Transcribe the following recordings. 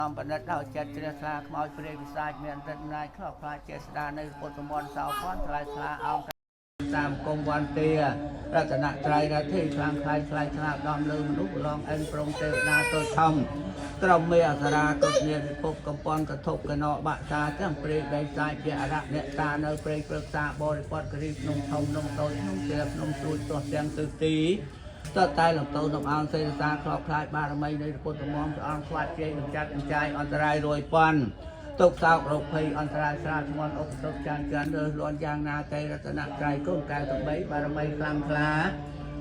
អំបណិតដល់ចិត្តជ្រះថ្លាខ្មោចព្រាយពិសាចមានរិទ្ធអំណាចខ្លោចខ្លាចចេស្តានៅពុទ្ធមន្តសោភ័ណ្ឌថ្លៃថ្លាអោតាមគុំវន្តារតនត្រ័យរាធិខ្លាំងខ្លាយខ្លាយខ្លាដំលើមនុស្សឡងអិនព្រមទេវតាតូចធំក្រុមមេអសរាគ្រប់នាពិភពកំពន់កធុកកណោបាក់សាទាំងព្រៃដីសាយជាអរៈអ្នកតានៅព្រៃព្រឹក្សាបរិពតគិរីភ្នំធំភ្នំតូចភ្នំជាភ្នំស្រួចទាស់ទាំងទិសទីតតែលំតូនលំអោនសេរសាខ្លោបខ្លាចបារមីនៃពុទ្ធមមព្រះអង្គស្វាត់ជ័យកំចាត់អញ្ចាយអន្តរាយរយប៉ុនទុកសោករោគភ័យអន្តរាយស្រាលធ្ងន់ឧបទ្រពចានចានរើសលន់យ៉ាងណាទេរតនត្រ័យកូនកែវទាំងបីបារមីខ្លាំងក្លា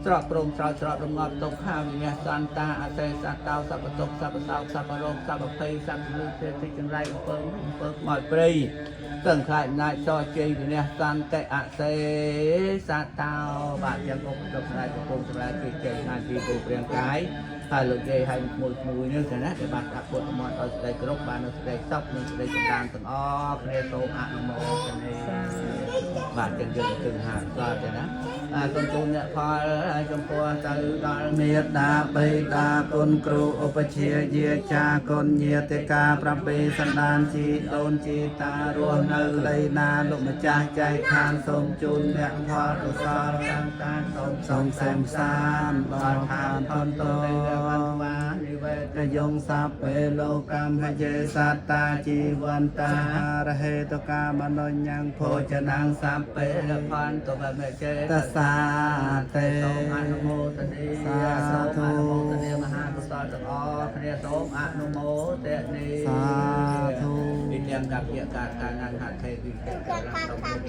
ស្រកព្រមស្រោចស្រករងាប់ទុកខាវិញ្ញាសន្តាអសេសតោសពទុកសពសោកសពរោគសពភ័យសពលឺទេតិចង្រៃអំពើអំពើខ្មោចព្រៃទាំងខ្លាចអំណាចសជ័យវិនះសន្តិអសេសតោបាទទាំងឧបទ្រពស្រ័យកំពុងសម្រាប់ជាជ័យបានទីពូព្រាងកាយហើយលោកយាយហើយមួយមួយនេះទៅណាដែលបានស្ដាប់ពុទ្ធមន្តឲ្យស្ដីគ្រប់បាននៅស្ដីសុខនិងស្ដីចម្រើនទាំងអស់គ្នាសូមអនុមោទនាបាទទាំងយើងទៅហាស្លាប់ទៅណាអាសូមជូនអ្នកផលហើយចំពោះទៅដល់ មេត្តាបិតាគុណគ្រូឧបជាយាចាគុណញាតិកា7សន្តានជីដូនជីតារស់នៅក្តីណាលោកម្ចាស់ចែកឋានសូមជូនអ្នកផលកុសល តាមការសូម សូមសែមសានដល់ឋានធនត ទេវន្វានិវេទ កយងសព្វេលោកកម្មហយេសត្តាជីវន្តារហេតុកាមនុញ្ញੰភោច ន នੰ ងសព្វេលផន្តវមេចេ តសាទេ សូមអនុមោទនា សា សូម ធុ អនុមោទនាមហាកុសលទាំងអស់គ្នាសូមអនុមោទនា សាធុ វិទ្យាកព្យការកានហត្ថេវិទ្យារំ